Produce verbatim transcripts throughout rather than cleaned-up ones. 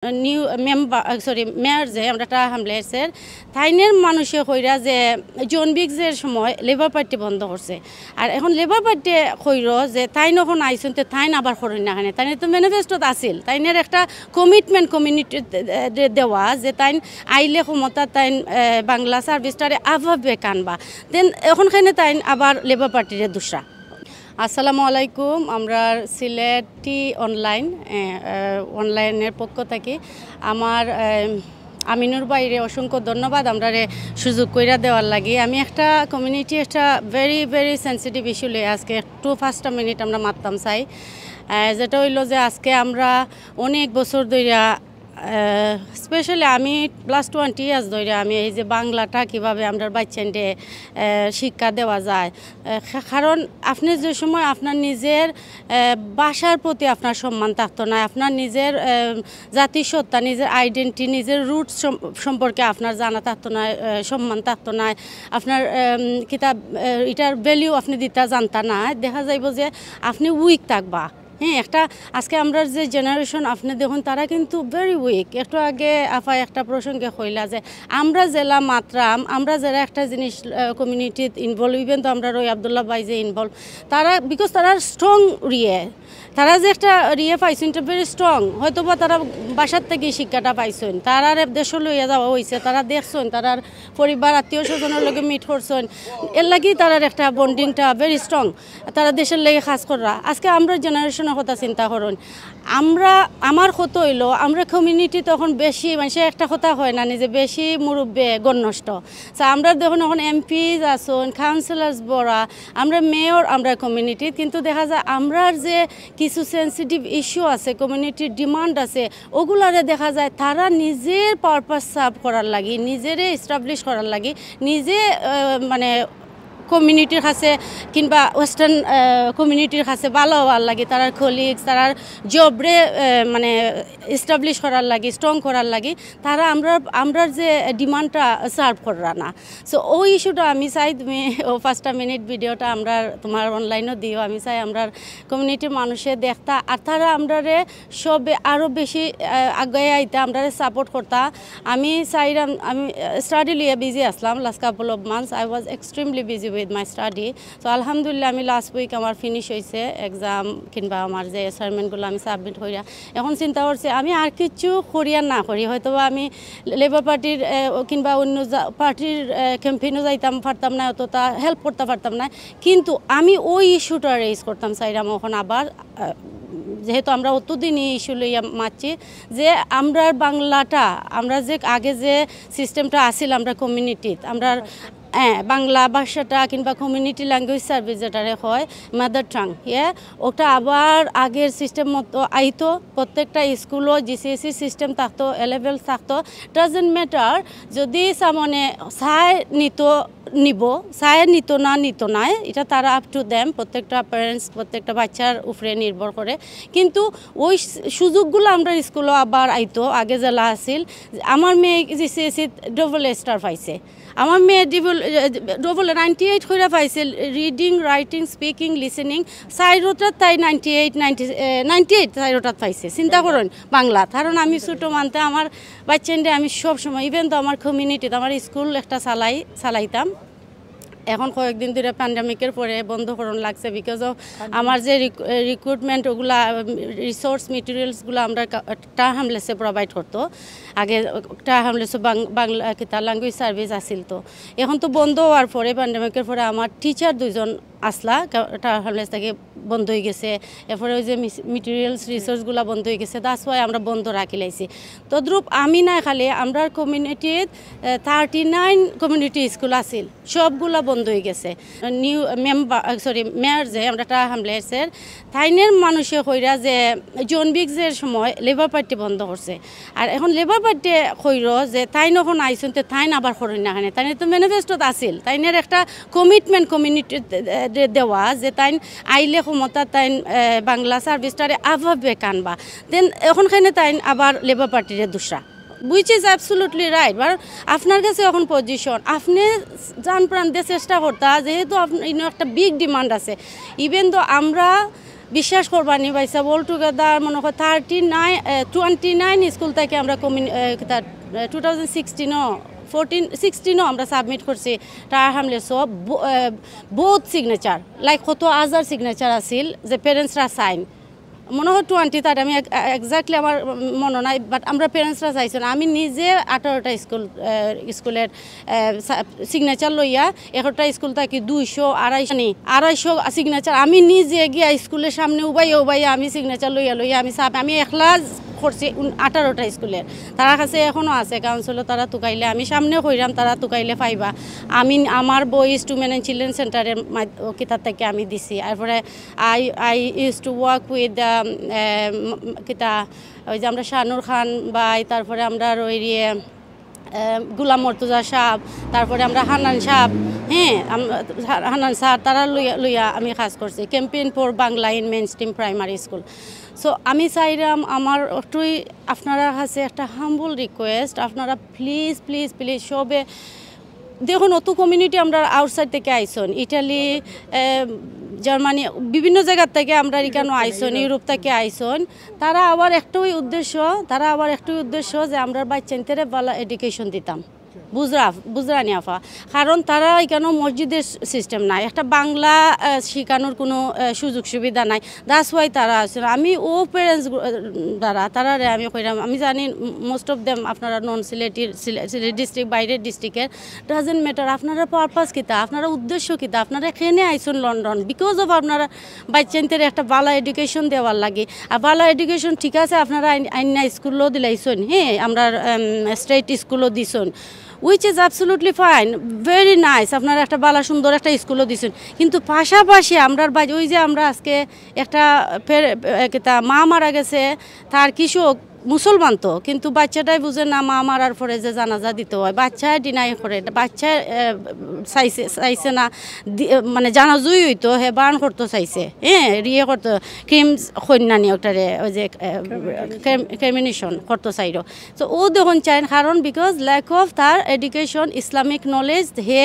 New member, sorry, mayor যে আমরা টা হামলেসের, তাইনের মানুষে কইরা যে জন বিগজের সময় লেবার পার্টি বন্ধ করছে। আর এখন লেবার পার্টি কইরো যে তাইন এখন আইছইন, তে তাইন আবার করইন না কেনে? তাইন তো ম্যানিফেস্টোত আছিল, তাইনের একটা কমিটমেন্ট কমিউনিটি দেওয়া যে তাইন আইলে ক্ষমতা তাইন, এ, বাংলা সার্ভিসটারে আবার বেক আনবা। দেন এখন কেনে তাইন আবার লেবার পার্টিরে দুষরা? আসসালামু আলাইকুম, আমরা সিলেটি অনলাইন, এ, এ, অনলাইনের পক্ষ থাকি আমার, এ, আমিনুর ভাইরে অসংখ্য ধন্যবাদ আমরারে সুযোগ কইরা দেওয়ার লাগি। আমি একটা কমিউনিটি, একটা ভেরি ভেরি সেন্সিটিভ ইস্যু লই আজকে একটু পাঁচটা মিনিট আমরা মাততাম চাই। এ, যেটা অইলো যে আজকে আমরা অনেক বছর ধইরা, এ, স্পেশালি আমি লাস্ট টোয়েন্টি ইয়ার্স ধইরা আমি এই যে বাংলাটা কিভাবে আমরার বাচ্চাইনরে, এ, শিক্ষা দেওয়া যায়, এ, খা-, কারণ আপনি যে সময় আপনার নিজের, এ, ভাষার প্রতি আপনার সম্মান থাকতো না, আপনার নিজের, এ, জাতিসত্তা, নিজের আইডেন্টিটি, নিজের রুটস সম্পর্কে আপনার জানা থাকতো না, এ, সম্মান থাকতো না, আপনার, এম, কিতা, এ, ইটার ভ্যালু আপনি দিতা জানতা না, দেখা যাইবো যে আপনি উইক থাকবা। হ্যাঁ, একটা আজকে আমরার যে জেনারেশন আপনি দেখইন, তারা কিন্তু ভেরি উইক। একটু আগে আফা একটা প্রসঙ্গে কইলা যে আমরা যেলা মাতরাম, আমরা যেলা একটা জিনিস, আহ, কমিউনিটিত ইনভলভ, ইভেন তো আমরার ওই আব্দুল্লাহ ভাই যে ইনভলভ, তারা, বিকজ তারা স্ট্রং রিয়ে, তারা যে একটা রিয়ে পাইছইন, এটা ভেরি স্ট্রং। হয়তো বা তারা বাসার থাকি শিক্ষাটা পাইছইন, তারারে দেশো লইয়া যাওয়া অইছে, তারা দেখছইন, তারার পরিবার আত্মীয় স্বজনর লগে মিট করছইন, এর লাগি তারার একটা বন্ডিংটা ভেরি স্ট্রং। তারা দেশের লাগি কাজ কররা। আজকে আমরার জেনারেশনর কথা চিন্তা করইন, আমরা, আমার কথা অইলো, আমরা কমিউনিটি তখন বেশি, মানে, একটা কথা হয় না, নিজে বেশি মুরব্বে গণ নষ্ট। So, আমরা দেখইন এখন এমপিজ আছইন, কাউন্সিলর্স বড়া, আমরা মেয়র, আমরা কমিউনিটি, কিন্তু দেখা যায় আমরার যে কিছু সেন্সিটিভ ইস্যু আছে, কমিউনিটির ডিমান্ড আছে, ওগুলারে দেখা যায় তারা নিজের পারপাস সার্ভ করার লাগি, নিজেরে এস্টাবলিশ করার লাগি, নিজে, আহ, মানে, কমিউনিটির কাছে কিংবা ওয়েস্টার্ন, আহ, কমিউনিটির কাছে ভালো হওয়ার লাগি, তারার কলিগস, তারার জবরে, আহ, মানে, এস্টাবলিশ করার লাগি, স্ট্রং করার লাগি, তারা আমরা, আমরার যে ডিমান্ডটা সার্ভ কররা না। সো ওই ইস্যুটা আমি চাই তুমি ও পাঁচটা মিনিট ভিডিওটা আমরা তোমার অনলাইনও দিও, আমি চাই আমরার কমিউনিটির মানুষে দেখতা, আর তারা আমরারে সবে আরও বেশি, আহ, আগে আইতা, আমরারে সাপোর্ট করতা। আমি চাইরাম, আমি, আহ, স্টাডি লইয়া বিজি আসলাম, last couple of months I was extremely busy with my study। তো আলহামদুলিল্লাহ আমি লাস্ট উইক আমার ফিনিশ হইছে এক্সাম কিংবা আমার যে অ্যাসাইনমেন্টগুলো আমি সাবমিট করিয়া। এখন চিন্তা করছি আমি আর কিছু করি আর না করি, হয়তো বা আমি লেবার পার্টির, আহ, কিংবা অন্য জা-, পার্টির, আহ, ক্যাম্পেইনও যাইতাম পারতাম না, অতটা হেল্প করতে পারতাম না, কিন্তু আমি ওই ইস্যুটা রেইজ করতাম চাইরাম এখন আবার, আহ, যেহেতু আমরা অতদিন এই ইস্যু লইয়া মাতছি যে আমরার বাংলাটা, আমরা যে আগে যে সিস্টেমটা আছিল আমরা কমিউনিটিত, আমরা, হ্যাঁ, বাংলা ভাষাটা কিংবা কমিউনিটি ল্যাঙ্গুয়েজ সার্ভিস যেটারে হয় মাদার টাং, ইয়ে, ওটা আবার আগের সিস্টেম মতো আইতো। প্রত্যেকটা স্কুলও জিসিএসসি সিস্টেম থাকতো, এ লেভেল থাকতো, ডাজেন্ট ম্যাটার। যদি সামনে চায় নিত নিব, চায় নিত না নিত নাই, এটা তারা আপ টু দেম। প্রত্যেকটা প্যারেন্টস, প্রত্যেকটা বাচ্চার উপরে নির্ভর করে। কিন্তু ওই সু-, সুযোগগুলো আমরা স্কুলও আবার আইতো, আগে যেলা আছিল। আমার মেয়ে জিসিএসসি ডবল স্টার পাইছে, আমার মেয়ে ডবল, ডবল নাইনটি এইট কইরা পাইছে, রিডিং, রাইটিং, স্পিকিং, লিসেনিং, চাইরোটাত তাই ninety eight, ninety, ninety eight চাইরোটাত পাইছে। চিন্তা করইন, বাংলা, কারণ আমি ছোটো মানতে আমার বাচ্চাইনরে আমি সব সময়, ইভেন তো আমার কমিউনিটিত আমার স্কুল একটা চালাই, চালাইতাম, এখন কয়েকদিন ধরে প্যান্ডেমিকের পরে বন্ধ করন লাগছে, বিকজ অফ আমার যে রিক-, রিক্রুটমেন্ট ওগুলা, রিসোর্স মেটেরিয়ালসগুলো আমরা কা-, টাওয়ার হ্যামলেটসে প্রোভাইড করতো। আগে টাওয়ার হ্যামলেটসে বাং-, বাংলা কিতা ল্যাঙ্গুয়েজ সার্ভিস আছিল তো, এখন তো বন্ধ হওয়ার পরে, প্যান্ডেমিকের পরে আমার টিচার দুইজন আসলা কা-, টাওয়ার হ্যামলেটস থেকে বন্ধ হয়ে গেছে। এরপরে ওই যে মিস-, মেটেরিয়ালস রিসোর্সগুলো বন্ধ হয়ে গেছে, দ্যাটস ওয়াই আমরা বন্ধ রাখি লাইছি। তদ্রূপ আমি না, খালি আমরার কমিউনিটির, এ, থার্টি নাইন কমিউনিটি স্কুল আছিল, সবগুলা বন্ধ হয়ে গেছে। নিউ মেম্বার, সরি, মেয়র যে আমরা টাওয়ার হ্যামলেটসের, তাইনের মানুষে কইরা যে জন বিগজের সময় লেবার পার্টি বন্ধ করছে। আর এখন লেবার পার্টি কইরো যে তাইন এখন আইছইন, তে তাইন আবার করইন না কেনে? তাইন তো ম্যানিফেস্টোত আছিল, তাইনের একটা কমিটমেন্ট কমিউনিটি দেওয়া যে তাইন আইলে ক্ষমতা তাইন, এ, বাংলা সার্ভিসটারে আবার বেক আনবা। দেন এখন কেনে তাইন আবার লেবার পার্টিরে দুষরা? Which is absolutely right। কারণ আপনার কাছে এখন পজিশন, আপনি জান প্রাণ দিয়ে চেষ্টা করতা, যেহেতু আপনি, ইনো একটা বিগ ডিমান্ড আছে। ইভেন তো আমরা বিশ্বাস করবানি ভাইসাব, all together মনে হয় thirty nine, twenty nine school থাকি আমরা কমিউনি-, এ, কিতা, টু থাউজেন্ড সিক্সটিনও, ফোরটিন সিক্সটিনও আমরা সাবমিট করছি টাওয়ার হ্যামলেটসও। ব-, এ, বহুত সিগনেচার, লাইক কত হাজার সিগনেচার আছিল যে প্যারেন্টসরা সাইন, মনে হয় টোয়েন্টি থার্টি, আমি এক্স্যাক্টলি আমার মনে নাই, বাট আমরা প্যারেন্টসরা চাইছি না। আমি নিজে আঠারোটা স্কুল, এ, স্কুলের সিগনেচার লইয়া একটা স্কুল থাকি দুইশো, আড়াইশো নি, আড়াইশো সিগনেচার আমি নিজে গিয়া স্কুলের সামনে উবাইয়া উবাইয়া আমি সিগনেচার লইয়া লইয়া আমি সাব-, আমি একলা করছি উন-, আঠারোটা স্কুলের। তারা কাছে এখনো আছে কাউন্সিলর, তারা তুকাইলে আমি সামনে কইরাম, তারা তুকাইলে পাইবা। আমি আমার বয়েজ উইমেন অ্যান্ড চিলড্রেন সেন্টারের কিতা থাকি আমি দিছি। তারপরে I, I used to work with, um, um, কিতা, ওই যে আমরা শানুর খান ভাই, তারপরে আমরা রইরিয়ে, আহ, গুলাম মর্তুজা সাহেব, তারপরে আমরা হান্নান সাহেব, হ্যাঁ, আম-, হা-, হান্নান স্যার, তারা লইয়া, লইয়া আমি কাজ করছি, Campaign for Bangla in Mainstream Primary School। So আমি চাইরাম আমার অতই আপনারা কাছে একটা হাম্বল রিকোয়েস্ট, আপনারা প্লিজ প্লিজ প্লিজ সবে দেখুন, অত কমিউনিটি আমরা আউটসাইড থেকে আইছন, ইটালি, এ, জার্মানি, বিভিন্ন জায়গার থেকে আমরা এখানে আইছন, ইউরোপ থেকে আইছন। তারা আবার একটাই উদ্দেশ্য, তারা আবার একটাই উদ্দেশ্য যে আমরা বাচ্চাইন্তরে ভালা এডুকেশন দিতাম। বুঝরা, বুঝরানি আফা? কারণ তারা এখানে মসজিদের সিস্টেম নাই, একটা বাংলা, এ, শিখানোর কোনো, এ, সুযোগ সুবিধা নাই। That's why তারা আছে। আমি ও প্যারেন্টস দ্বারা তারারে আমি কইরাম, আমি জানি মোস্ট অফ দেম আপনারা নন সিলেটি, সিলে-, সিলেট ডিস্ট্রিক্ট, বাইরের ডিস্ট্রিক্টের, ডাজেন্ট ম্যাটার। আপনারা পারপাস কিতা, আপনারা উদ্দেশ্য কিতা, আপনারা কেনে আইছন লন্ডন? বিকজ অফ আপনারা বাচ্চাইন্তরে একটা ভালা এডুকেশন দেওয়ার লাগি। আর ভালা এডুকেশন ঠিক আছে, আপনারা আইন-, আইন্না স্কুলও দিলাইছন, হ্যাঁ, আমরা স্টেট স্কুলও দিছন, which is absolutely fine, very nice। আপনারা একটা ভালা সুন্দর একটা স্কুলও দিছন, কিন্তু পাশাপাশি আমরার বাজ-, ওই যে আমরা আজকে একটা ফের, এ, কিতা, মা মারা গেছে, তার কৃষক মুসলমান তো, কিন্তু বাচ্চাটাই বুঝে না মা মারার পরে যে জানাজা দিতে হয়, বাচ্চায় ডিনাই করে, বাচ্চায়, এ, চাইছে, চাইছে না, দি-, এ, মানে জানাজাই হইতো, হে বান করতো চাইছে, হ্যাঁ, রিয়ে করতো, ক্রিম কন্যা নিয়ে ওটারে, ওই যে, এ, ক্রিম-, ক্রিমিনেশন করতো চাইরো। তো ও দেখুন চাইন, কারণ বিকজ ল্যাক অফ তার এডুকেশন, ইসলামিক নলেজ, হে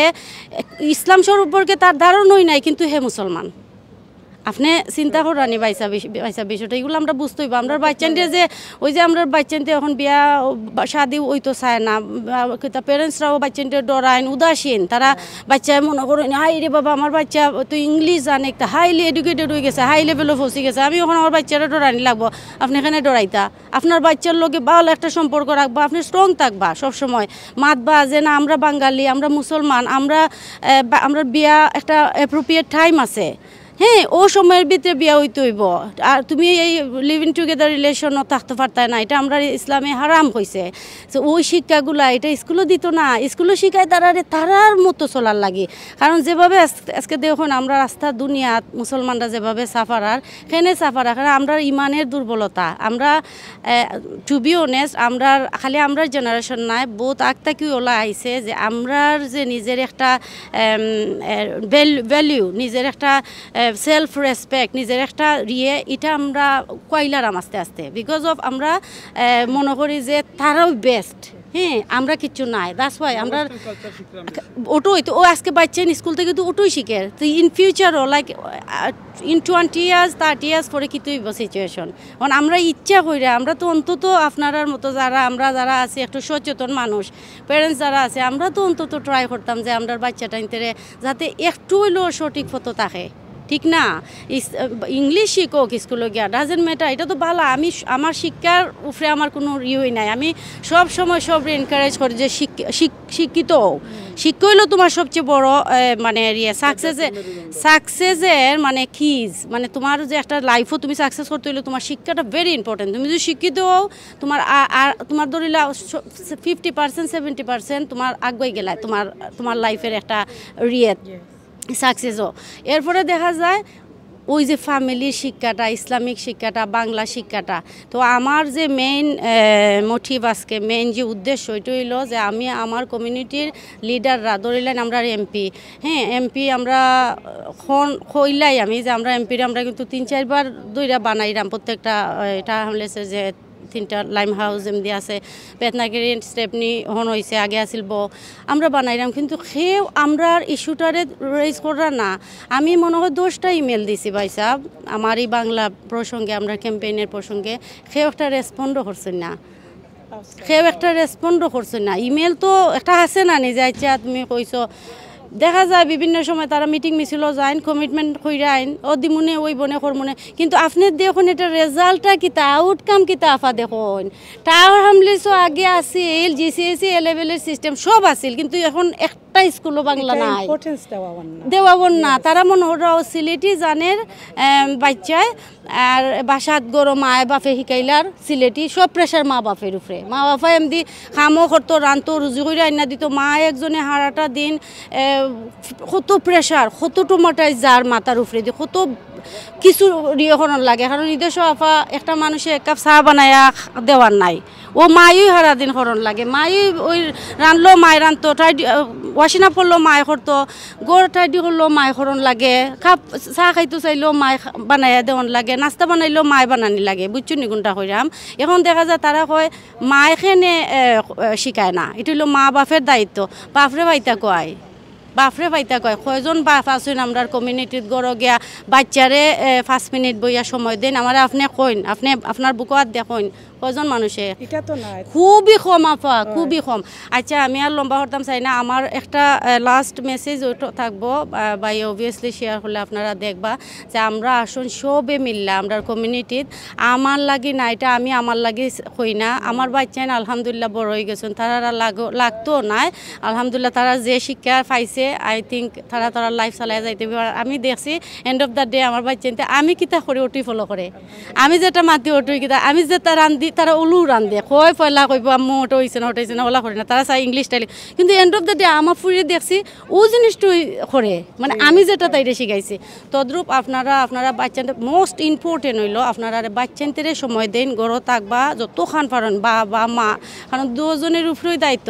ইসলাম সম্পর্কে তার ধারণাই নাই, কিন্তু হে মুসলমান। আপনি চিন্তা করানি বাইসা বিশ-, বাইসা বিষয়টা, এগুলো আমরা বুঝতে হইব। আমরা বাচ্চাইন্তরে যে, ওই যে আমরা বাচ্চাইন্তরে এখন বিয়া, বা শাদি হইতো চায় না, বা কিতা প্যারেন্টসরাও বাচ্চাইন্তরে ডরাইন, উদাসীন, তারা বাচ্চায় মনে করেন, "হাই রে বাবা, আমার বাচ্চা তো ইংলিশ জানে, একটা হাইলি এডুকেটেড হয়ে গেছে, হাই লেভেলও পৌঁছে গেছে, আমি এখন আমার বাচ্চারে ডরানি লাগবো।" আপনি এখানে ডরাইতা, আপনার বাচ্চার লগে ভালো একটা সম্পর্ক রাখবা, আপনি স্ট্রং থাকবা সবসময়, মাতবা যে না, আমরা বাঙালি, আমরা মুসলমান, আমরা, এ, বা-, আমরা বিয়া একটা অ্যাপ্রোপ্রিয়েট টাইম আছে, হ্যাঁ, ও সময়র ভিতরে বিয়া হইতে হইব। আর তুমি এই লিভিং টুগেদার রিলেশনও থাকতে পারতায় না, এটা আমরা ইসলামে হারাম কইছে। তো ওই শিক্ষাগুলা এটা স্কুলও দিত না, স্কুলও শিখায় তারারে তারার মতো চলার লাগি। কারণ যেভাবে আজ-, আজকে দেখুন আমরা রাস্তা দুনিয়াত মুসলমানরা যেভাবে সাফারার, কেনে সাফারার, কারণ আমরা ইমানের দুর্বলতা। আমরা, টু বি অনেস্ট, আমরা খালি আমরার জেনারেশন নাই, বহুত আগ থাকি ওলা আইছে যে আমরার যে নিজের একটা, এম, এ, ভ্যাল-, ভ্যালু, নিজের একটা, এ, সেলফ রেসপেক্ট, নিজের একটা রিয়ে, এটা আমরা কইলারাম আস্তে আস্তে। বিকজ অফ আমরা, এ, মনে করি যে তারাও বেস্ট, হ্যাঁ, আমরা কিচ্ছু নাই। That's why আমরা ওটাই তো, ও আজকে বাচ্চা স্কুল থেকে তো ওটাই শিখে। তো ইন ফিউচারও, like, in twenty years, thirty years পরে কিতা হইব সিচুয়েশন? কারণ আমরা ইচ্ছা কইরা, আমরা তো অন্তত আপনারার মতো যারা, আমরা যারা আছি একটু সচেতন মানুষ, প্যারেন্টস যারা আছে, আমরা তো অন্তত ট্রাই করতাম যে আমরার বাচ্চাটাইন্তরে যাতে একটু হইলেও সঠিক পথো থাকে, ঠিক না? ইস-, ইংলিশ শিখোক স্কুলো গিয়া, ডাজেন্ট ম্যাটার, এটা তো ভালা। আমি স-, আমার শিক্ষার উপরে আমার কোনো ইয়েই নাই। আমি সব সময় সবরে এনকারেজ করি যে শিক-, শিক-, শিক্ষিত হও। শিক্ষা হইলো তোমার সবচেয়ে বড়, এ, মানে, ইয়ে, সাকসেসের, সাকসেসের, মানে, কিজ, মানে, তোমার যে একটা লাইফও তুমি সাকসেস করতে হইলে তোমার শিক্ষাটা ভেরি ইম্পর্টেন্ট। তুমি যদি শিক্ষিত হও, তোমার আ-, আর তোমার ধরিলা ফিফটি পার্সেন্ট, সেভেন্টি পার্সেন্ট তোমার আগুয়াই গেলায় তোমার, তোমার লাইফের একটা ইয়ে, সাকসেসও। এরপরে দেখা যায় ওই যে ফ্যামিলির শিক্ষাটা, ইসলামিক শিক্ষাটা, বাংলা শিক্ষাটা। তো আমার যে মেইন, এ, মোটিভ আজকে, মেইন যে উদ্দেশ্য, এটা হইলো যে আমি আমার কমিউনিটির লিডাররা, ধরিলেন আমরার এমপি, হ্যাঁ, এমপি আমরা খন-, কইলাই আমি যে আমরা এমপিরে আমরা কিন্তু তিন চারবার দইরা বানাইলাম প্রত্যেকটা, এ, টাওয়ার হ্যামলেটসের যে তিনটা লাইম হাউস এমদি আছে, বেতনাগিরি স্টেপনি হন অইছে, আগে আছিল ব, আমরা বানাইলাম, কিন্তু কেউ আমরার ইস্যুটারে রেইজ কররা না। আমি মনে হয় দশটা ইমেইল দিছি ভাই সাহেব, আমার এই বাংলা প্রসঙ্গে, আমরা ক্যাম্পেইনের প্রসঙ্গে, কেউ একটা রেসপন্ডও করছে না। কেউ একটা রেসপন্ডও করছে না। ইমেইল তো একটা আছে না নি, যে আচ্ছা তুমি কইছো, দেখা যায় বিভিন্ন সময় তারা মিটিং মিছিলও যাইন, কমিটমেন্ট কইরাইন, ও দিমুনে, ওই বনে করমুনে, কিন্তু আপনি দেখুন এটা রেজাল্টটা কিতা, আউটকাম কিতা আফা দেখুন। টাওয়ার হামলিসও আগে আছিল, জিসিএসি এ লেভেলের সিস্টেম সব আছিল, কিন্তু এখন একটা স্কুলও বাংলা এটা নাই। ইম্পর্টেন্স দেওয়া অর না। দেওয়া অর না। Yes. তারা মনে হয় সিলেটি জানের, এম, বাচ্চায় আর বাসাত গরো মায়ে বাপে শিকাইলার সিলেটি, সব প্রেশার মা বাপের উপরে। মা বাপে এমদি কামও করতো, রানতো, রুজি করে আইনা দিত। মা একজনে হারাটা দিন, এ, কত প্রেশার, কত ট্রমাটাইজ যার মাথার উপরে দি, কত কিছু ইয়ে করার লাগে। কারণ ইদেশো আফা একটা মানুষে এক কাপ চা বানাইয়া দেওয়ার নাই, ও মায়ই হারা দিন করন লাগে। মায়ই ওই রানলো মায় রানতো, টাইডি, আহ, ওয়াশিং আপ করলো মায় করতো, ঘর টাইডি করলো মায় করন লাগে, কাপ চা খাইতো চাইলেও মায় খা-, বানাইয়া দেওয়ান লাগে, নাস্তা বানাইলেও মায় বানানি লাগে, বুঝছো নি কোনটা কইরাম? এখন দেখা যায় তারা কয় মায় কেনে, এ, এ, শিখায় না, এটা হইলো মা বাপের দায়িত্ব। বাপরে বাইতা কয়, বাপরে বাইতা কয়, কয়জন বাপ আছইন আমরার কমিউনিটিত গরো গিয়া বাচ্চারে, এ, পাঁচ মিনিট বইয়া সময় দেন, আমারে আপনি কইন, আপনি আপনার বুকো হাত দিয়া কইন, কয়জন মানুষে? এটা তো নাই। খুবই কম আফা, খুবই কম। আচ্ছা, আমি আর লম্বা করতাম চাই না, আমার একটা, এ, লাস্ট মেসেজ ওইটা থাকবো, আ, ভাই, অবভিয়াসলি শেয়ার করলে আপনারা দেখবা যে আমরা আসুন সবে মিললা আমরার কমিউনিটিত। আমার লাগি না, এটা আমি আমার লাগি স-, কই না, আমার বাচ্চাইন আলহামদুলিল্লাহ বড় হয়ে গেছেন, তারা লাগো-, লাগতো নাই, আলহামদুলিল্লাহ তারা যে শিক্ষা পাইছে, আই থিঙ্ক তারা তারা লাইফ চালাই যাইতে পারে। আমি দেখছি এন্ড অফ দ্য ডে আমার বাচ্চাইনতে আমি কিতা করি ওটি ফলো করে, আমি যেটা মাতি ওটি কিতা, আমি যেটা রান্ধি তারা উলু রান্ধে, কয় পয়লা কইব আম্মু ওটা হইছে না, ওটা হইছে না, ওলা করি না, তারা চাই ইংলিশ স্টাইল। কিন্তু এন্ড অফ দ্য ডে আমার ফুরিয়ে দেখছি ও জিনিসটাই করে, মানে আমি যেটা তাইরে শিখাইছি। তদ্রূপ আপনারা, আপনারা বাচ্চাদের মোস্ট ইম্পর্টেন্ট হইলো আপনারা বাচ্চাদের সময় দেন, গরো থাকবা যত খান পারেন, বাবা মা, কারণ দুজনের উপরেই দায়িত্ব।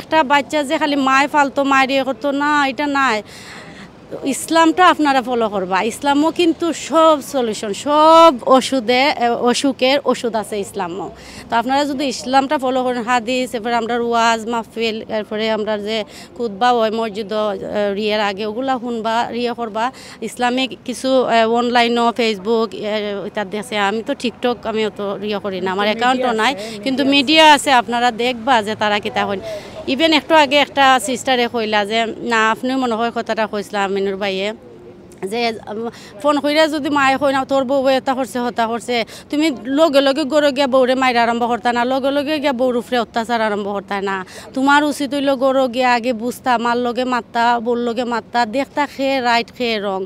একটা বাচ্চা যে খালি মায় ফালতো, মায় ইয়ে করতো না, এটা নাই। ইসলামটা আপনারা ফলো করবা। ইসলামও কিন্তু সব সলিউশন, সব ওষুধে, এ, অসুখের ওষুধ আছে ইসলামও। তো আপনারা যদি ইসলামটা ফলো করেন, হাদিস, এরপরে আমরা ওয়াজ মাহফিল, এরপরে আমরা যে খুতবা হয় মসজিদ, এ, রিয়ের আগে, ওগুলা শুনবা, রিয়ে করবা। ইসলামিক কিছু, এ, অনলাইনও, ফেসবুক, এ, এটা দেখছে। আমি তো টিকটক, আমি অত রিয়ে করি না, আমার অ্যাকাউন্টও নাই, কিন্তু মিডিয়া আছে, আপনারা দেখবা যে তারা কিতা কইন। ইভেন একটু আগে একটা সিস্টারে কইলা যে, না, আপনিও মনে হয় কথাটা কইছিলা আমিনুর ভাইয়ে, যে, উম, ফোন কইরা যদি মায়ে কয় না, "তোর বউয়ে এটা করছে, হতা করছে," তুমি লগে লগে ঘরো গিয়া বউরে মাইরা আরম্ভ করতা না, লগে লগে গিয়া বউর উপরে অত্যাচার আরম্ভ করতা না। তোমার উচিত হইলো ঘরো গিয়া আগে বুঝতা, মার লগে মাততা, বউর লগে মাততা, দেখতা খে রাইট খে রং।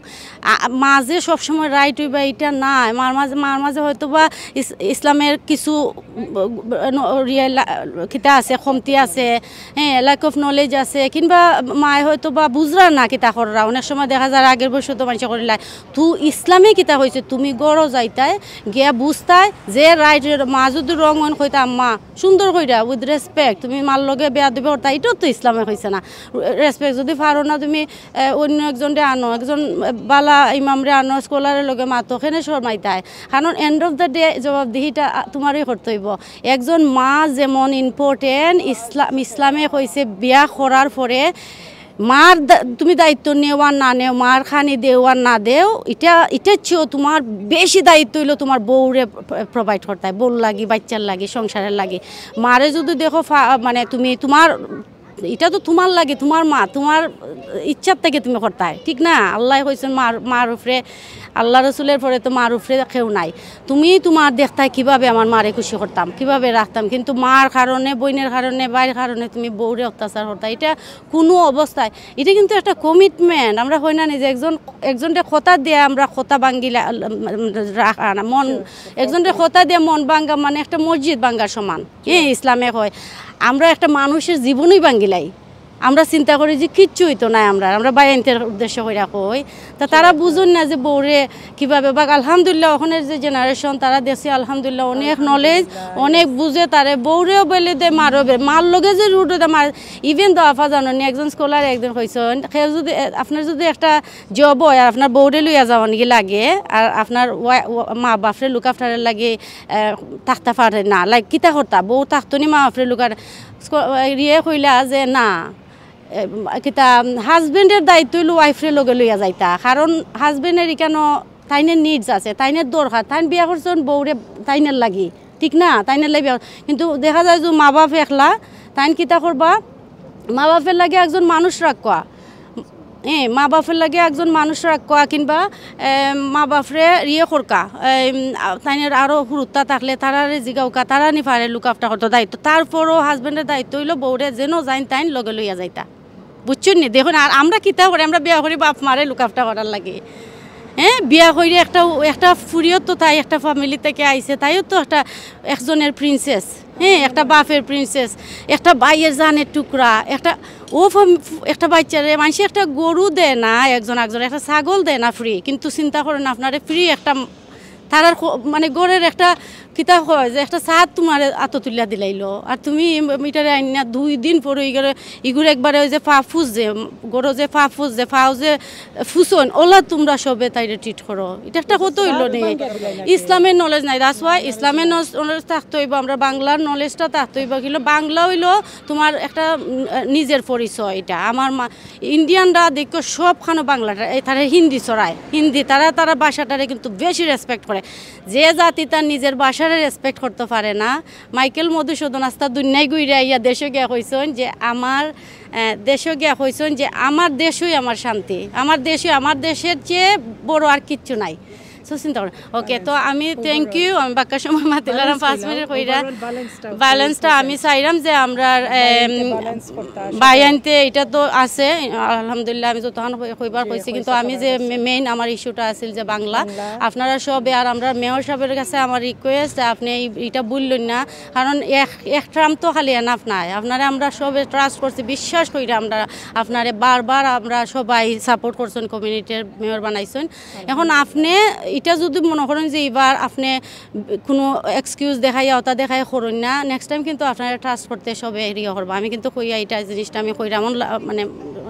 আ-, মা যে সবসময় রাইট হইবা এটা না, মার মাঝে, মার মাঝে হয়তো বা ইস-, ইসলামের কিছু, উম, রিয়েলা-, কিতা আছে, কমতি আছে, হ্যাঁ, ল্যাক অফ নলেজ আছে, কিংবা মায় হয়তো বা বুঝরা না কিতা কররা। অনেক সময় দেখা যায় আগের বয়সে তো মানুষে করিলায়। তু ইসলামে কিতা কইছে, তুমি ঘরো যাইতায়, গিয়া বুঝতায় যে রাইট, মা যদি রং অন কইতা, "আম্মা, সুন্দর কইরা, উইথ রেসপেক্ট, তুমি মার লগে বেয়াদবি করতা", এটাও তো ইসলামে কইছে না। রেসপেক্ট যদি পারো না তুমি, এ, অন্য একজনরে আনো, একজন, এ, বালা ইমামরে আনো, স্কলারের লগে মাতো, কেনে শরমাইতায়? কারণ এন্ড অফ দ্য ডে জবাবদিহিটা, আ, তোমারই করতে হইব। একজন মা যেমন ইম্পর্টেন্ট, ইসলাম, ইসলামে কইছে বিয়া করার পরে মার দা-, তুমি দায়িত্ব নেও আর না নেও, মার খানি দেও আর না দেও, এটা, এটার চেয়েও তোমার বেশি দায়িত্ব হইলো তোমার বউরে প্র-, প্রোভাইড করতায়, বউর লাগি, বাচ্চার লাগি, সংসারের লাগি। মারে যদি দেখো ফা-, মানে তুমি তোমার, এটা তো তোমার লাগি, তোমার মা, তোমার ইচ্ছার থেকে তুমি করতায়, ঠিক না? আল্লাহ কইছেন মার, মার উপরে, আল্লাহ রসুলের পরে তো মার উপরে কেউ নাই। তুমি তোমার দেখতায় কিভাবে আমার মারে খুশি করতাম, কিভাবে রাখতাম, কিন্তু মার কারণে, বইনের কারণে, ভাইর কারণে তুমি বউরে অত্যাচার করতায়, এটা কোনো অবস্থায়। এটা কিন্তু একটা কমিটমেন্ট। আমরা হয় না নি যে একজন, একজনরে কথা দিয়া আমরা কথা ভাঙ্গিলা, রাখা না, মন, একজনরে কথা দিয়া মন ভাঙ্গা মানে একটা মসজিদ ভাঙ্গার সমান। হ্যাঁ, ইসলামে হয় আমরা একটা মানুষের জীবনই ভাঙ্গিলাই। আমরা চিন্তা করি যে কিচ্ছু হইতো না, আমরা, আমরা বায়াইন্তের উদ্দেশ্য কইরা কই তা তারা বুঝইন না যে বউরে কিভাবে, বাক আলহামদুলিল্লাহ, ওখানের যে জেনারেশন, তারা দেখছি আলহামদুলিল্লাহ অনেক নলেজ, অনেক বুঝে। তারে বউরেও বেলে দে, মারও বেলে, মার লগে যে রুট দে মার। ইভেন তো আফা জানো নি, একজন স্কলার একদিন কইছইন, কেউ যদি, এ, আপনার যদি একটা জব হয় আর আপনার বউরে লইয়া যাওয়া নাকি লাগে, আর আপনার ওয়া-, ওয়া-, মা বাপরে লুক আফটারের লাগে, এ, থাকতে পারে না, লাইক কিতা করতা, বউ থাকতো নি মা বাপরে লুক আফটার, স্ক-, এ, ইয়ে কইলা যে না, এ, কিতা, হাজবেন্ডের দায়িত্ব হইলো ওয়াইফরে লগে লইয়া যাইতা, কারণ হাজবেন্ডের ইকানো তাইনের নিডস আছে, তাইনের দরকার, তাইন বিয়া করছইন বউরে তাইনের লাগি, ঠিক না? তাইনের লাগি বিয়া, কিন্তু দেখা যায় যে মা বাপ একলা, তাইন কিতা করবা? মা বাপের লাগি একজন মানুষ রাখবা, এ, মা বাপের লাগি একজন মানুষ রাখবা, কিংবা, এ, মা বাপরে ইয়ে করকা, এ, উম, আ, তাইনের আরো হুরুত্তা থাকলে তারারে জিগাউকা, তারা নি পারে লুক আফটার করতো দায়িত্ব। তারপরও হাজবেন্ডের দায়িত্ব হইলো বউরে যেন যাইন তাইন লগে লইয়া যাইতা। বুঝছইন নি? দেখুন, আর আমরা কিতা করি, আমরা বিয়া করি বাপ মারে লুক আফটার করার লাগি। হ্যাঁ, বিয়া করি একটা, একটা ফুরিও তো তাই একটা ফ্যামিলি থেকে আইছে, তাইও তো একটা একজনের প্রিন্সেস, হ্যাঁ, একটা বাপের প্রিন্সেস, একটা ভাইয়ের জানের টুকরা, একটা ও ফ্যাম-, একটা বাচ্চারে মানষে একটা গরু দেয় না একজন একজন, একটা ছাগল দেয় না ফ্রি, কিন্তু চিন্তা করেন আপনারে ফ্রি একটা তারার খ-, মানে ঘরের একটা কিতা কয় যে একটা ছাদ তোমার আতো তুলিয়া দিলাইলো, আর তুমি ইটারে আইনা দুই দিন পরে ইগুরে, ইগুরে একবারে ওই যে ফাফুস যে, গরো যে ফাফুস যে, ফাও যে ফুসন, ওলা তোমরা সবে তাইরে ট্রিট করো। এটা একটা কথা হইলো নি। ইসলামের নলেজ নাই, that's why ইসলামের নলেজ থাকতে হইব, আমরা বাংলার নলেজটা থাকতে হইব। কিন্তু বাংলা হইলো তোমার একটা, উম, নিজের পরিচয়। এটা আমার মা, ইন্ডিয়ানরা দেখো সবখানো বাংলাটা, এই তারা হিন্দি ছড়ায়, হিন্দি, তারা, তারা ভাষাটারে কিন্তু বেশি রেসপেক্ট করে। যে জাতি তার নিজের ভাষারে রেসপেক্ট করতে পারে না, মাইকেল মধুসূদন আস্তা দুনিয়ায় ঘুরে আইয়া দেশে গিয়া কইছইন যে আমার, আহ, দেশে গিয়া কইছইন যে আমার দেশই আমার শান্তি, আমার দেশই, আমার দেশর চেয়ে বড় আর কিচ্ছু নাই। So চিন্তা করেন। ওকে, তো আমি থ্যাংক ইউ, আমি বাক্কা সময় মাতিলাম পাঁচ মিনিট কইরা। ব্যালেন্সটা আমি চাইলাম যে আমরা, এম, বায়ানতে এটা তো আছে, আলহামদুলিল্লাহ, আমি যতক্ষণ কই-, কইবার কইছি, কিন্তু আমি যে মে-, মেইন আমার ইস্যুটা আছিল যে বাংলা, আপনারা সবে আর আমরা মেয়র সাহেবের কাছে আমার রিকোয়েস্ট, আপনি এই, এটা বললেন না, কারণ এক, এক টার্ম তো খালি এনাফ নাই। আপনারা আমরা সবে ট্রাস্ট করছি, বিশ্বাস করি আমরা, আপনারে বারবার আমরা সবাই সাপোর্ট করছেন কমিউনিটির মেয়র বানাইছেন। এখন আপনি এটা যদি মনে করেন যে এবার আপনি কোনো এক্সকিউজ দেখাইয়া, ওটা দেখাই করইন না, নেক্সট টাইম কিন্তু আপনারা ট্রাস্ট করতে সবে এরিয়া করবো। আমি কিন্তু কইয়া এটা জিনিসটা আমি কইরা এমন লা-, মানে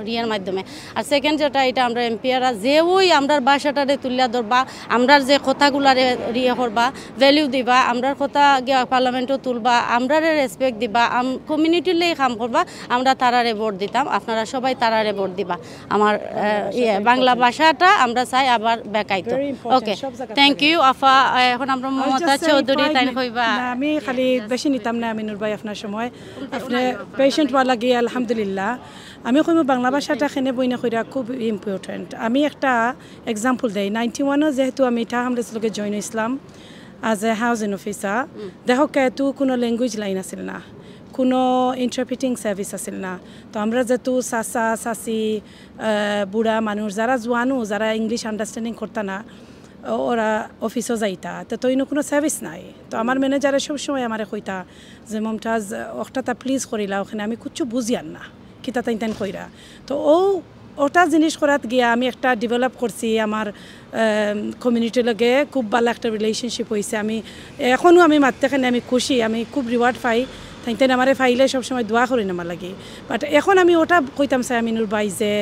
রিয়ার মাধ্যমে। আর সেকেন্ড যেটা, এটা আমরা এমপিরা যে ওই আমরার ভাষাটারে তুলিয়া ধরবা, আমরার যে কথাগুলারে রিয়া করবা, ভ্যালু দিবা, আমরার কথা গিয়া পার্লামেন্টও তুলবা, আমরারে রেসপেক্ট দিবা, আম-, কমিউনিটির লাগি কাম করবা, আমরা তারারে ভোট দিতাম, আপনারা সবাই তারারে ভোট দিবা। আমার, আহ, ইয়ে, বাংলা ভাষাটা আমরা চাই আবার বেকাইতো। ওকে, থ্যাংক ইউ আফা। আহ, এখন আমরা মমতা চৌধুরী, তাই কইবা। না, আমি খালি বেশি নিতাম না, আমিনুর ভাই, আপনার সময়। আপনি পেশেন্ট ওয়ালা গিয়ে আলহামদুলিল্লাহ। আমি কইমু বাংলা ভাষাটা কেনে বইনা কইরা খুব ইম্পর্টেন্ট। আমি একটা এক্সাম্পল দেই, নাইনটি ওয়ানও যেহেতু আমি টাহামলেস লগে জয়েন হইছিলাম অ্যাজ এ হাউজিং অফিসার, দেখো কে তো কোনো ল্যাঙ্গুয়েজ লাইন আছিল না, কোনো ইন্টারপ্রিটিং সার্ভিস আছিল না। তো আমরা যেহেতু চাচা, চাচি, আহ, বুড়া মানুষ, যারা জোয়ানও, যারা ইংলিশ আন্ডারস্ট্যান্ডিং করতা না, ও-, ওরা অফিসও যাইতা, তো, তো ইনো কোনো সার্ভিস নাই। তো আমার ম্যানেজারে সবসময় আমারে কইতা যে, "মমতাজ, ওটা তা প্লিজ করিলা, ওখানে আমি কিচ্ছু বুঝিয়ার না, কিতা তাইন তাইন কইরা।" তো ও, ওটা জিনিস করাত গিয়া আমি একটা ডেভেলপ করছি আমার, আম, কমিউনিটির লগে খুব ভালো একটা রিলেশনশিপ হইছে। আমি এখনো আমি মাততে কেনে আমি খুশি, আমি খুব রিওয়ার্ড পাই। তাইন তাইন আমারে পাইলে সবসময় দোয়া করইন আমার লাগি। বাট এখন আমি ওটা কইতাম চাই আমিনুর ভাই যে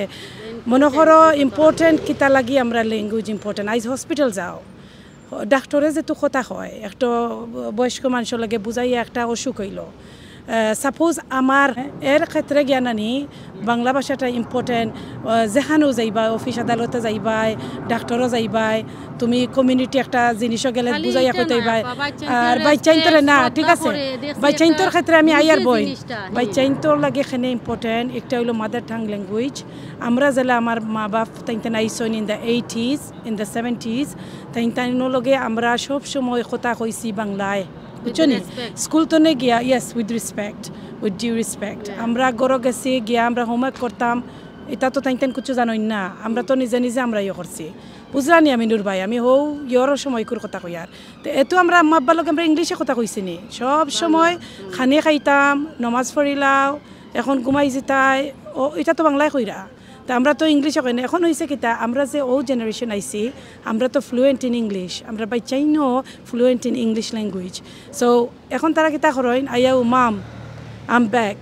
মনে করো ইম্পর্টেন্ট কিতা লাগি আমরা ল্যাঙ্গুয়েজ ইম্পর্টেন্ট। আইজ হসপিটাল যাও, ডাক্তরে যেহেতু কথা কয়, একটা বয়স্ক মানুষের লগে বুঝাইয়া একটা অসুখ হইলো, আহ, সাপোজ আমার এর ক্ষেত্রে জ্ঞানানি বাংলা ভাষাটা ইম্পর্টেন্ট। আহ, যেখানেও যাইবা, অফিস আদালতে যাইবায়, ডাক্তরও যাইবায়, তুমি কমিউনিটি একটা জিনিসও গেলে বুঝাইয়া কইতে হইবায়। আর বাচ্চাইন্তরে না, ঠিক আছে, বাচ্চাইন্তর ক্ষেত্রে আমি আইয়ার বই, বাচ্চাইন্তর লাগে এখানে ইম্পর্টেন্ট একটা হইলো মাদার টাং ল্যাঙ্গুয়েজ। আমরা যেলা আমার মা বাপ তাইন তাইন আইসইন in the eighties, in the seventies, তাইন তাইন লগে আমরা সব সময় কথা কইছি বাংলায়, বুঝছো নি? স্কুল তো নে গিয়া, yes, with respect, with due respect. আমরা ঘরো গেছি গিয়া আমরা হোমওয়ার্ক করতাম, এটা তো তাইন তাইন কিছু জানইন না, আমরা তো নিজে নিজে আমরা ইয়ে করছি। বুঝলা নি আমিনুর ভাই, আমি হৌ ইয়র সময় ইকুর কথা কইয়ার। তো এতো আমরা আম্মা আব্বার লগে আমরা ইংলিশে কথা কইছি নি, সব সময় খানি খাইতাম, নমাজ পড়িলাও, এখন ঘুমাই যিতাই, ও, এটা তো বাংলায় কইরা। তো আমরা তো ইংলিশে কই না। এখন অইছে কিতা, আমরা যে ও জেনারেশন আইছি, আমরা তো ফ্লুয়েন্ট ইন ইংলিশ, আমরা বাচ্চাইনও fluent in English language. So এখন তারা কিতা করইন, আইয়া, "ও মাম, আম ব্যাক,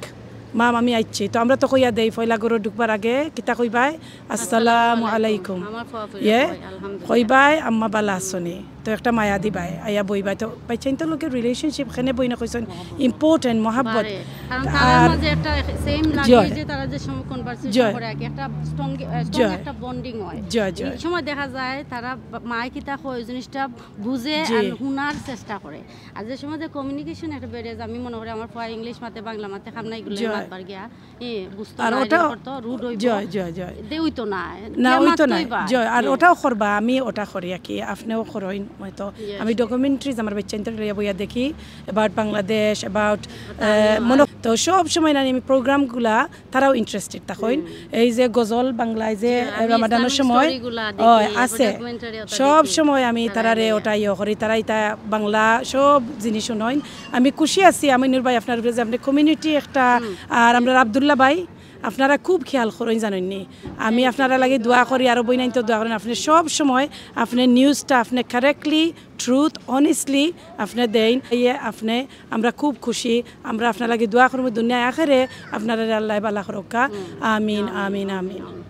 মাম আমি আইছি।" তো আমরা তো কইয়া দেই, পয়লা ঘরো ঢুকবার আগে কিতা কইবায়, "আসসালামু আলাইকুম।" আমার ফুয়া ফুরি ইয়ে, কয়, আলহামদুলিল্লাহ। কইবায়, "আম্মা বালা আছনি?" তো একটা মায়া দিবায়, আইয়া বইবায়। তো বাচ্চাইন্তর লগে রিলেশনশিপ, এখানে বইনা কইছইন, ইম্পর্টেন্ট, মহাব্বত। বাড়ে। কারণ তারার আর মাঝে একটা সেম জয়। ল্যাঙ্গুয়েজে তারা যে সময় কনভারসেশন জয়। করে আর কি, একটা স্ট্রং, স্ট্রং জয়। একটা বন্ডিং হয়। জয়, জয়। অনেক সময় দেখা যায় তারা বা-, মায় কিতা কয়, ওই জিনিসটা বুঝে জি। আর হুনার চেষ্টা করে। আর যে সময় যে কমিউনিকেশন একটা ব্যারিয়ার, আমি মনে করি আমার ফুয়া ইংলিশ মাতে, বাংলা মাতে, খাম না, এগুলো জয়। মাতবার গিয়া, এ, বুঝতো আর না, ওটাও রিয়েক্ট করতো, রুড হইবো। জয়, জয়, জয়। দে হইতো না। না, কে হইতো না। মাততোই বা? জয়, আর হুম। ওটাও করবা, আমি ওটা করি আর কি, আপনেও করইন হয়তো। Yes। আমি ডকুমেন্টারিজ আমার বাচ্চাইন্তরে লইয়া বইয়া দেখি, অ্যাবাউট বাংলাদেশ, অ্যাবাউট, আহ, তামিল। মনে তো সব সময় না আমি প্রোগ্রামগুলা, তারাও ইন্টারেস্টেড থাকইন। হুম। এই যে গজল বাংলায় যে জি, আমি রামাদানর ইসলামিক সময় স্টোরিগুলা দেখি, হয়, এরপর আছে। ডকুমেন্টারি ওটা সব দেখি। সময় আমি তারা তারারে এগুলা। ওটা ইয়ে করি, তারা ইতা বাংলা সব জিনিস শুনইন। আমি খুশি আছি, আমি নূর ভাই আপনার উপরে যে আপনি কমিউনিটি একটা, হুম। আর আমরা আব্দুল্লাহ ভাই, আপনারা খুব খেয়াল করইন জানইন নি। আমি আপনারা লাগি দোয়া করি, আরো বইনাইন্তর দোয়া করইন। আপনি সব সময় আপনি নিউজটা আপনি কারেক্টলি, ট্রুথ, অনেস্টলি আপনি দেইন। ইয়ে আপনি, আমরা খুব খুশি, আমরা আপনার লাগি দোয়া করমু দুনিয়া আখেরে, আপনারে আল্লায় বালা করউক্কা। আমিন, আমিন, আমিন।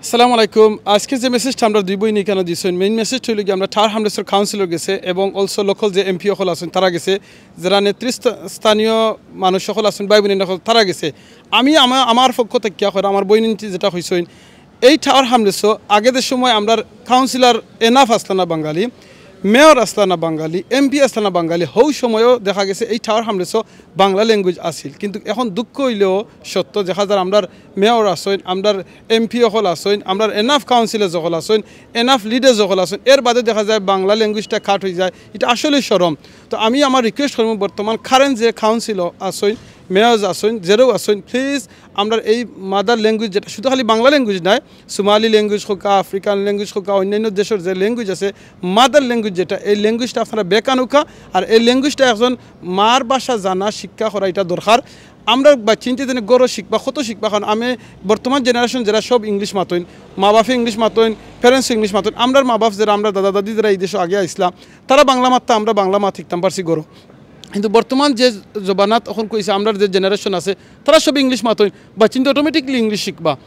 আসসালামু আলাইকুম। আজকে যে মেসেজটা আমরা দুই বইনে কেন দিছইন, মেইন মেসেজটা হইল কি, আমরা টাওয়ার হামলেটসর কাউন্সিলর গেছে এবং অলসো লোকাল যে এমপি অকল আছইন তারা গেছে, যারা নেতৃস্থানীয় স্থানীয় মানুষ অকল আছইন, ভাই বইন অকল তারা গেছে। আমি আমা-, আমার পক্ষ থাকিয়া কইরা আমার বইনাইন্তে যেটা কইছইন, এই টাওয়ার হামলেটসও আগে যে সময় আমরার কাউন্সিলর এনাফ আছলা না বাঙালি, মেয়র আছলা না বাঙালি, এমপি আছলা না বাঙালি, হউ সময়ও দেখা গেছে এই টাওয়ার হামলেটসও বাংলা ল্যাঙ্গুয়েজ আছিল। কিন্তু এখন দুঃখ হইলেও সত্য, দেখা যার আমরার মেয়র আছইন, আমরার এমপি অকল আছইন, আমরার এনাফ কাউন্সিলর অকল আছইন, এনাফ লিডার অকল আছইন, এর বাদে দেখা যায় বাংলা ল্যাঙ্গুয়েজটা কাট হয়ে যায়। এটা আসলে শরম। তো আমি আমার রিকোয়েস্ট করমু, বর্তমান কারেন্ট যে কাউন্সিলর আছইন, মেয়র আছইন, যেরাও আছইন, প্লিজ আমরার এই মাদার ল্যাঙ্গুয়েজ, যেটা শুধু খালি বাংলা ল্যাঙ্গুয়েজ নায়, সোমালি ল্যাঙ্গুয়েজ হোকা, আফ্রিকান ল্যাঙ্গুয়েজ হোকা, অন্যান্য দেশর যে ল্যাঙ্গুয়েজ আছে, মাদার ল্যাঙ্গুয়েজ যেটা, এই ল্যাঙ্গুয়েজটা আপনারা বেকান হোকা। আর এই ল্যাঙ্গুয়েজটা একজন মার ভাষা জানা, শিক্ষা করা, এটা দরকার। আমরা বাচ্চাইন্তে যেন গরো শিখবা, কত শিখবা, কারণ আমি বর্তমান জেনারেশন যেরা সব ইংলিশ মাতইন, মা বাপে ইংলিশ মাতইন, প্যারেন্টস ইংলিশ মাতইন, আমরার মা বাপ যেরা, আমরা দাদা দাদি যেরা এই দেশো আগে আইছলা, তারা বাংলা মাততা, আমরা বাংলা মাত শিখতাম পারছি গরো। কিন্তু বর্তমান যে জমানাত অখন কইছে, আমরার যে জেনারেশন আছে, তারা সব ইংলিশ মাতইন, বাচ্চাইন্তে অটোমেটিকলি ইংলিশ শিখবা।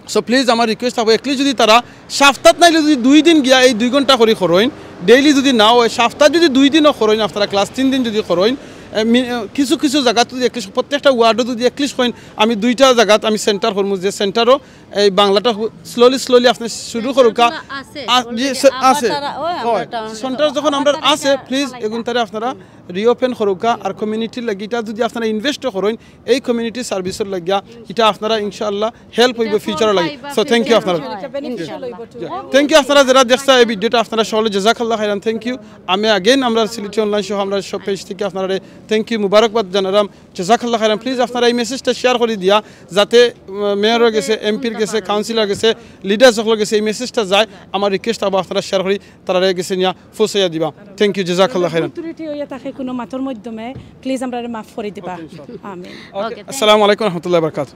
সো প্লিজ আমার রিকোয়েস্ট থাকবো, at least যদি তারা সপ্তাত নাইলে যদি দুই দিন গিয়া এই দুই ঘন্টা করি করইন, ডেইলি যদি না হয়, সপ্তাত যদি দুই দিনও করইন, আপনারা ক্লাস তিন দিন যদি করইন, এ, মি-, এ, কিছু কিছু জাগাত যদি at least প্রত্যেকটা ওয়ার্ডও যদি at least কইন, আমি দুইটা জাগাত আমি সেন্টার করমু, যে সেন্টারও এই বাংলাটা হু-, স্লোলি স্লোলি আপনি শুরু করুকা। সেন্টারগুলো আছে, আ-, জি, already সে-, আবার আছে। তারা, ওই, আমরা হয়। টাউন সেন্টার যখন আমরা আবার তারা আছে, এটা প্লিজ, চালাইতা। এগুন তারে আপনারা রিওপেন করুকা। আর কমিউনিটির লাগি এটা যদি আপনারা ইনভেস্টও করইন, এই কমিউনিটি সার্ভিসর লাগিয়া, এটা আপনারা ইনশাআল্লাহ হেল্প হইব এটা ফিউচারর লাগি। পাইবা সো, থ্যাংক ইউ ফিউচারর আপনারা। মধ্যে। এটা বেনিফিশিয়াল হইব টু। জি। থ্যাংক ইউ আপনারা যেরা দেখছা এই ভিডিওটা, আপনারা সকলে জাজাকাল্লাহ খাইরান, থ্যাংক ইউ। আমি again আমরা সিলেটি অনলাইন সহ আমরা সব পেজ থেকে আপনারা থ্যাংক ইউ, মুবারকবাদ জানারাম, জাজাকাল্লাহ খাইরান। প্লিজ আপনারা এই মেসেজটা শেয়ার করি দিয়া, যাতে, উম, মেয়রর গেছে, এমপির গেছে, কাউন্সিলর গেছে, লিডার সকলর গেছে এই মেসেজটা যায়। আমার রিকোয়েস্ট থাকবো আপনারা শেয়ার করি তারারে গেছে নিয়া পৌঁছাইয়া দিবা। থ্যাংক ইউ, জাজাকাল্লাহ খাইরান। ভুল ত্রুটি হইয়া থাকে কোনো মাতর মাধ্যমে, প্লিজ আমরারে মাফ করি দিবা। আমিন। ওকে, ওকে, thank you। আসসালামু আলাইকুম রহমতুল্লাহ বারকাত।